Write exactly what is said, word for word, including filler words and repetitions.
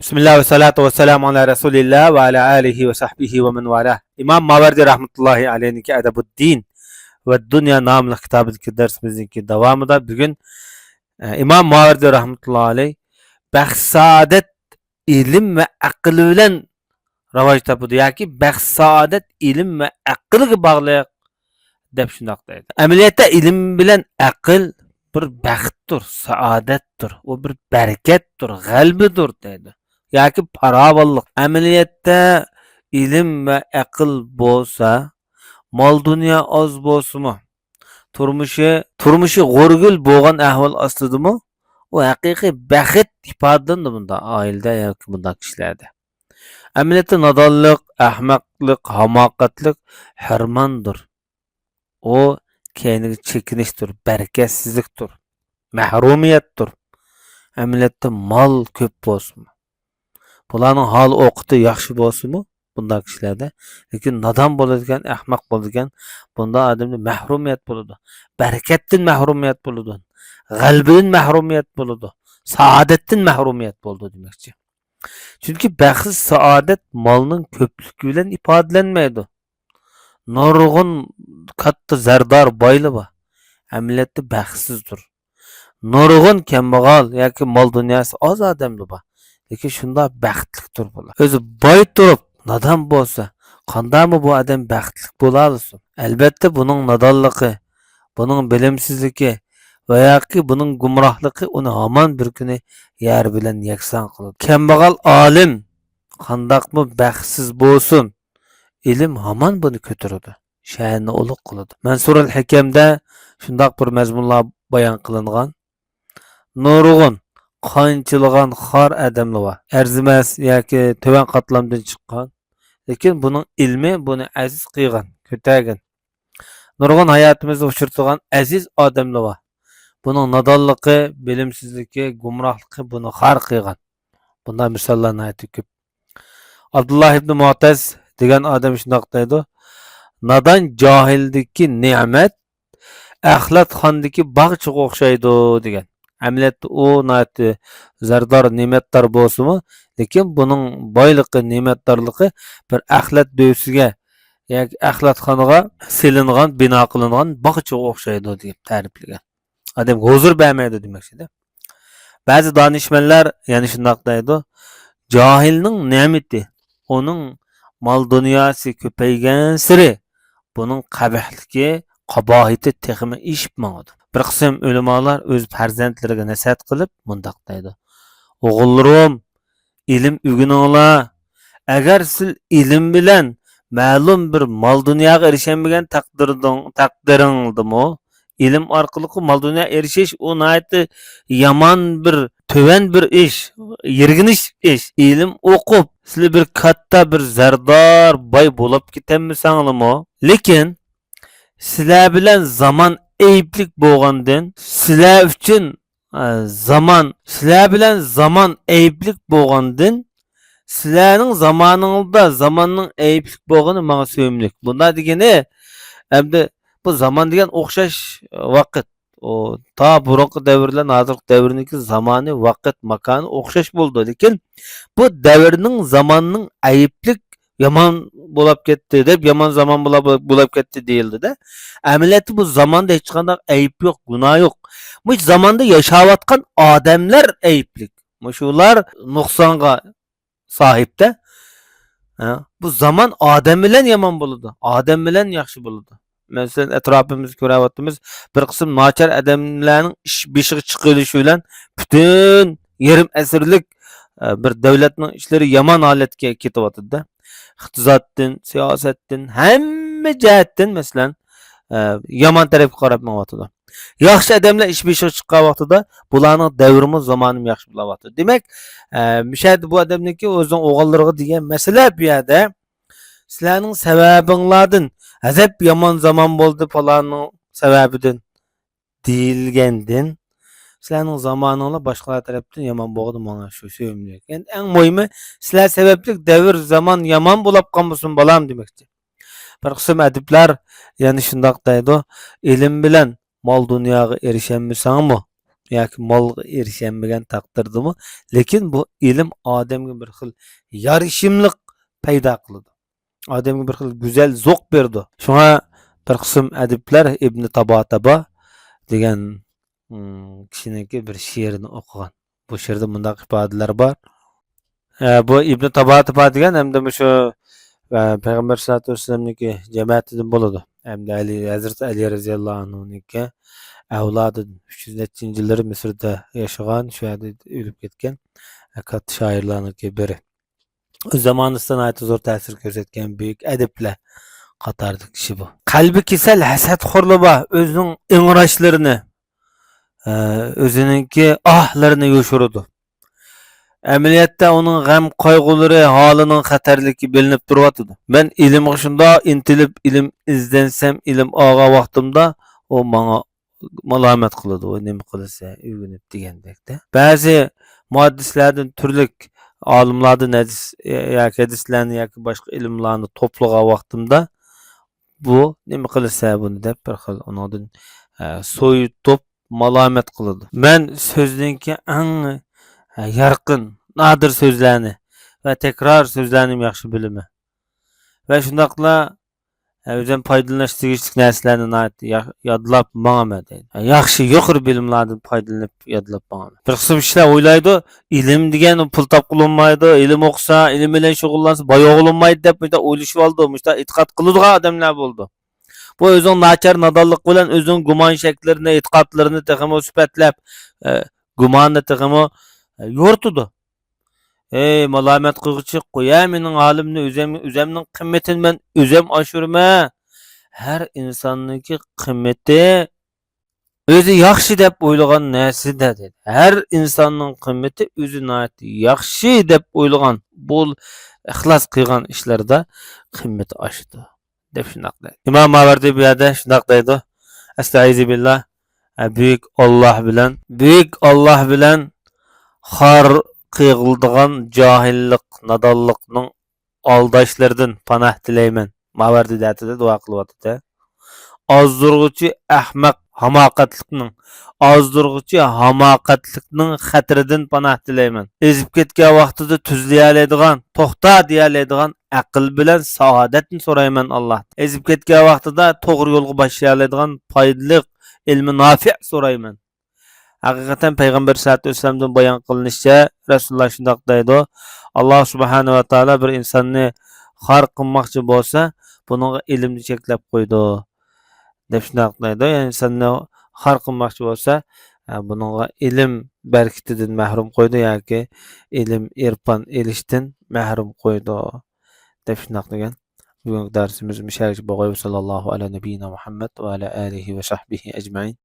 بىسمىللا ۋەسسالاتۇ ۋەسسالامۇ ئالا رەسۇلىللا ۋە ئالا ئالىھى ۋە سەھبىھى ۋە مەن ۋالا. ئىمام ماۋەردى رەھمەتۇللاھى ئەلەيھنىڭكى ئەدەبۇددىن ۋە دۇنيا ناملىق كىتابىدىكى دەرسىمىزنىڭكى داۋامىدا بۈگۈن، ئە، ئىمام ماۋەردى رەھمەتۇللاھى ئەلەيھ بەخت سائادەت ئىلىم ۋە ئەقىل بىلەن راۋاج تاپىدۇ ياكى بەخت سائادەت ئىلىم ۋە ئەقىلگە باغلىق دەپ شۇنداق دەيدۇ. ئەمەلىيەتتە ئىلىم بىلەن ئەقىل بىر بەختتۇر، سائادەتتۇر، ئۇ بىر بەرىكەتتۇر، غەلىبىدۇر دەيدۇ. ياكى پاراۋانلىق. ئەمەلىيەتتە ئىلىم ۋە ئەقىل بولسا، مال دۇنيا ئاز بولسىمۇ، تۇرمۇشى، تۇرمۇشى غورىگىل بولغان ئەھۋال ئاستىدىمۇ، ئۇ ھەقىقىي بەخت ئىپادىلىنىدۇ بۇنداق ئائىلىدە ياكى بۇنداق كىشىلەردە. ئەمەلىيەتتە نادانلىق، ئەخمەقلىق، ھاماقەتلىك ھەرماندۇر. ئۇ كەينىگە چېكىنىشتۇر، بەرىكەتسىزلىكتۇر، مەھرۇمىيەتتۇر. ئەمەلىيەتتە مال كۆپ بولسىمۇ، بۇلارنىڭ ھال ئوقىتى ياخشى بولسىمۇ، بۇنداق كىشىلەردە، لېكىن نادان بولىدىكەن، ئەخمەق بولىدىكەن، بۇنداق ئادەمدە مەھرۇمىيەت بولىدۇ. بەرىكەتتىن مەھرۇمىيەت بولىدۇ. غەلىبىدىن مەھرۇمىيەت بولىدۇ. سائادەتتىن مەھرۇمىيەت بولىدۇ دېمەكچى. چۈنكى بەخت سائادەت مالنىڭ كۆپلۈكى بىلەن ئىپادىلەنمەيدۇ. نۇرغۇن كاتتا زەردار بايلار بار. ئەمەلىيەتتە بەختسىزدۇر. نۇرغۇن كەمبەغەل ياكى مال دۇنياسى ئاز ئادەملەر بار. لېكىن شۇنداق بەختلىكتۇر بۇلار. ئۆزى باي تۇرۇپ نادان بولسا، قانداقمۇ بۇ ئادەم بەختلىك بولالىسۇن؟ ئەلبەتتە بۇنىڭ نادانلىقى، بۇنىڭ بىلىمسىزلىكى ۋە ياكى بۇنىڭ گۇمراھلىقى ئۇنى ھامان بىر كۈنى يەر بىلەن يەكسان قىلىدۇ. كەمبەغەل ئالىم قانداقمۇ بەختسىز بولسۇن، ئىلىم ھامان بۇنى كۆتۈرىدۇ، شەنىنى ئۇلۇغ قىلىدۇ. مەنسۇرۇل ھەكەمدە شۇنداق بىر مەزمۇنلار بايان قىلىنغان. نۇرغۇن، قانچىلىغان خار ئادەملەر بار. ئەرزىمەس ياكى تۆۋەن قاتلامدىن چىققان. لېكىن بۇنىڭ ئىلمى بۇنى ئەزىز قىلغان، كۆتەرگەن. نۇرغۇن ھاياتىمىزدا ئۇچرىتىدىغان ئەزىز ئادەملەر بار. بۇنىڭ نادانلىقى، بىلىمسىزلىكى، گۇمراھلىقى بۇنى خار قىلغان. بۇنداق مىساللار ناھايىتى كۆپ. ئابدۇللا ئىبنى مۇئتەز دېگەن ئادەم شۇنداق دەيدۇ: «نادان جاھىلدىكى نېمەت ئەخلەتخانىدىكى باغچىغا ئوخشايدۇ» دېگەن. ئەمەلىيەتتە ئۇ ناھايىتى زەردار، نېمەتدار بولسىمۇ، لېكىن بۇنىڭ بايلىقى، نېمەتدارلىقى بىر ئەخلەت دۆۋىسىگە ياكى ئەخلەتخانىغا سېلىنغان، بىنا قىلىنغان باغچىغا ئوخشايدۇ دەپ تەرىپلىگەن. ئادەمگە ھۇزۇر بەرمەيدۇ دېمەكچىدە. بەزى دانىشمەنلەر يەنە شۇنداق دەيدۇ: «جاھىلنىڭ نېمىتى، ئۇنىڭ مال دۇنياسى كۆپەيگەنسېرى بۇنىڭ قەبىھلىكى، قاباھىتى تېخىمۇ ئېشىپ ماڭىدۇ.» بىر قىسىم ئۆلىمالار ئۆز پەرزەنتلىرىگە نەسىھەت قىلىپ مۇنداق دەيدۇ: «ئوغۇللىرىم، ئىلىم ئۆگىنىڭلار. ئەگەر سىز ئىلىم بىلەن مەلۇم بىر مال دۇنياغا ئېرىشەلمىگەن تەقدىردىڭ-، تەقدىرىڭدىمۇ، ئىلىم ئارقىلىق مال دۇنيا ئېرىشىش، ئۇ ناھايىتى يامان بىر، تۆۋەن بىر ئىش، يىرگىنچ ئىش. ئىلىم ئوقۇپ، سىلەر بىر كاتتا، بىر زەردار، باي بولاپ كېتەلمىسەڭلارمۇ، لېكىن سىلەر بىلەن زامان ئەيىبلىك بولغاندىن، سىلەر ئۈچۈن، ئە، زامان، سىلەر بىلەن زامان ئەيىبلىك بولغاندىن، سىلەرنىڭ زامانىڭىزدا زاماننىڭ ئەيىبلىك بولغىنى ماڭا سۆيۈملۈك.» بۇنداق دېگىنى، ئەمدى بۇ زامان دېگەن ئوخشاش ۋاقىت. ئۇ تا بۇرۇنقى دەۋرلەر، ھازىرقى دەۋرنىڭكى زامانى، ۋاقىت، ماكانى ئوخشاش بولىدۇ. لېكىن بۇ دەۋرنىڭ، زاماننىڭ ئەيىبلىك، يامان بولاپ كەتتى دەپ، يامان زامان بولاپ، بولاپ كەتتى دېيىلدى-دە. ئەمەلىيەتتە بۇ زاماندا ھېچقانداق ئەيىب يوق، گۇناھ يوق. مۇشۇ زاماندا ياشاۋاتقان ئادەملەر ئەيىبلىك. مۇشۇلار نۇقسانغا ساھىب-دە. ھە، بۇ زامان ئادەم بىلەن يامان بولىدۇ، ئادەم بىلەن ياخشى بولىدۇ. مەسىلەن، ئەتراپىمىزدا كۆرۈۋاتىمىز، بىر قىسىم ناچار ئادەملەرنىڭ ئىش بېشىغا چىقىۋېلىشى بىلەن پۈتۈن يېرىم ئەسىرلىك، ئە، بىر دۆلەتنىڭ ئىشلىرى يامان ھالەتكە كېتىۋاتىدۇ-دە. ئىقتىسادتىن، سىياسەتتىن، ھەممە جەھەتتىن، مەسىلەن، ئە، يامان تەرەپكە قاراپ مېڭىۋاتىدۇ. ياخشى ئادەملەر ئىش بېشىغا چىققان ۋاقتىدا بۇلارنىڭ دەۋرىمۇ، زامانىمۇ ياخشى بولاۋاتىدۇ. دېمەك، ئە، مۇشۇ يەردە بۇ ئادەمنىڭكى ئۆزىنىڭ ئوغۇللىرىغا دېگەن مەسىلە بۇ يەردە، سىلەرنىڭ سەۋەبىڭلاردىن ئەجەب يامان زامان بولدى پالاننىڭ سەۋەبىدىن دېيىلگەندىن، سىلەرنىڭ زامانىڭلار باشقىلار تەرەپتىن يامان بولغىنى ماڭا شۇ سۆيۈملۈك. ئەمدى ئەڭ مۇھىمى، سىلەر سەۋەبلىك دەۋر زامان يامان بولاپ قالمىسۇن بالام دېمەكچى. بىر قىسىم ئەدىبلەر يەنە شۇنداق دەيدۇ: «ئىلىم بىلەن مال دۇنياغا ئېرىشەلمىسەڭمۇ، ياكى مالغا ئېرىشەلمىگەن تەقدىردىمۇ، لېكىن بۇ ئىلىم ئادەمگە بىر خىل يارىشىملىق پەيدا قىلىدۇ. ئادەمگە بىر خىل گۈزەل زوق بېرىدۇ. شۇڭا بىر قىسىم ئەدىبلەر ئىبنى تاباتابا دېگەن، ئىم، كىشىنىڭكى بىر شېئىرىنى ئوقۇغان. بۇ شېئىردا مۇنداق ئىپادىلەر بار. ئە، بۇ ئىبنى تاباتابا دېگەن ھەمدە مۇشۇ، ئە، پەيغەمبەر سەللەللاھۇ ئەلەيھى ۋەسەللەمنىڭكى جەمەتىدىن بولىدۇ. ھەمدە ئەلى، ھەزرىتى ئەلى رەزىياللاھۇ ئەنھۇنىڭكى ئەۋلادىدىن، ئۈچ يۈز نەچچىنچى يىللىرى مىسىردا ياشىغان، شۇ يەردە ئۆلۈپ كەتكەن، ئە، كاتتا شائىرلارنىڭكى بىرى. ئۆز زامانىسىدا ناھايىتى زور تەسىر كۆرسەتكەن بۈيۈك ئەدىبلەر قاتارىدىكى كىشى بۇ. قەلبى كېسەل ھەسەتخورلار بار، ئۆزىنىڭ ئىڭراشلىرىنى، ئە، ئۆزىنىڭكى ئاھلىرىنى يوشۇرىدۇ. ئەمەلىيەتتە ئۇنىڭ غەم-قايغۇلىرى، ھالىنىڭ خەتەرلىكى بىلىنىپ تۇرۇۋاتىدۇ. مەن ئىلىمغا شۇنداق ئىنتىلىپ، ئىلىم ئىزدەنسەم، ئىلىم ئالغان ۋاقتىمدا ئۇ ماڭا مالامەت قىلىدۇ، ۋاي نېمە قىلىسەن ئۆگىنىپ دېگەندەكتە. بەزى مۇھەددىسلەردىن، تۈرلۈك ئالىملاردىن ھەدىس ياكى ھەدىسلەرنى ياكى باشقا ئىلىملارنى توپلىغان ۋاقتىمدا بۇ نېمە قىلىسەن بۇنى دەپ بىر خىل ئۇنىڭدىن، ئە، سويۇتۇپ مالامەت قىلىدۇ. مەن سۆزنىڭكى ئەڭ، ئە، يارقىن، نادىر سۆزلەرنى ۋە تەكرار سۆزلەرنى ياخشى بىلىمەن. ۋە شۇنداقلا ئە، ئۆزۈم پايدىلىنىش تېگىشلىك نەرسىلەرنى ناھايىتى يا-، يادلاپ ماڭىمەن دەيدۇ. ئە، ياخشى، يۇقىرى بىلىملاردىن پايدىلىنىپ يادلاپ ماڭىمەن. بىر قىسىم كىشىلەر ئويلايدۇ، ئىلىم دېگەن پۇل تاپقىلى بولمايدۇ، ئىلىم ئوقۇسا، ئىلىم بىلەن شۇغۇللانسا باي بولغىلى بولمايدۇ دەپ مۇشۇنداق ئويلىشىۋالىدۇ، مۇشۇنداق ئېتىقاد قىلىدىغان ئادەملەر بولىدۇ. بۇ ئۆزىنىڭ ناچار نادانلىقى بىلەن ئۆزىنىڭ گۇمان شەكلىرىنى، ئېتىقادلىرىنى تېخىمۇ سۈپەتلەپ، ئە، گۇماننى تېخىمۇ، ئە، يورۇتىدۇ. ئەي مالامەت قىلغۇچى، قويە مېنىڭ ھالىمنى، ئۆزەم، ئۆزەمنىڭ قىممىتىنى مەن ئۆزەم ئاشۇرىمەن. ھەر ئىنساننىڭكى قىممىتى ئۆزى ياخشى دەپ ئويلىغان نەرسىدە دېدى. ھەر ئىنساننىڭ قىممىتى ئۆزى ناھايىتى ياخشى دەپ ئويلىغان، بۇ ئىخلاس قىلغان ئىشلىرىدا قىممىتى ئاشىدۇ. دەپ شۇنداق دەيدۇ. ئىمام ماۋەردى بۇ يەردە شۇنداق دەيدۇ. ئەستەئىزۇ بىللا. ئە، بۈيۈك ئاللاھ بىلەن، بۈيۈك ئاللاھ بىلەن خار قىلىدىغان جاھىللىق، نادانلىقنىڭ ئالداشلىرىدىن پاناھ تىلەيمەن. ماۋەردى دەتىدە دۇئا قىلىۋاتىدۇ. ئازدۇرغۇچى ئەخمەق ھاماقەتلىكنىڭ، ئازدۇرغۇچى ھاماقەتلىكنىڭ خەتىرىدىن پاناھ تىلەيمەن. ئېزىپ كەتكەن ۋاقتىدا تۈزلىيەلەيدىغان، توختا دېيەلەيدىغان ئەقىل بىلەن سائادەتنى سورايمەن ئاللاھتىن. ئېزىپ كەتكەن ۋاقتىدا توغرا يولغا باشلىيالايدىغان پايدىلىق ئىلمى نافىئ سورايمەن. ھەقىقەتەن پەيغەمبەر سەللەللاھۇ ئەلەيھى ۋەسەللەمدىن بايان قىلىنىشىچە، رەسۇلۇللاھ شۇنداق دەيدۇ، ئاللاھ سۇبھانەھۇ ۋە تائالا بىر ئىنساننى خار قىلماقچى بولسا، بۇنىڭغا ئىلىمنى چەكلەپ قويىدۇ، دەپ شۇنداق دەيدۇ. يەنى ئىنساننى خار قىلماقچى بولسا، ئە، بۇنىڭغا ئىلىم بەرىكىتىدىن مەھرۇم قويىدۇ ياكى ئىلىم، ئىرپان ئېلىشتىن مەھرۇم قويىدۇ، دەپ شۇنداق دېگەن. بۈگۈنكى دەرسىمىز مۇشۇ يەرگىچە بولغاي. ۋەسەللەللاھۇ ئەلا نەبىييىنا مۇھەممەد ۋە ئەلا ئالىھى ۋە سەھبىھى ئەجمەئىن.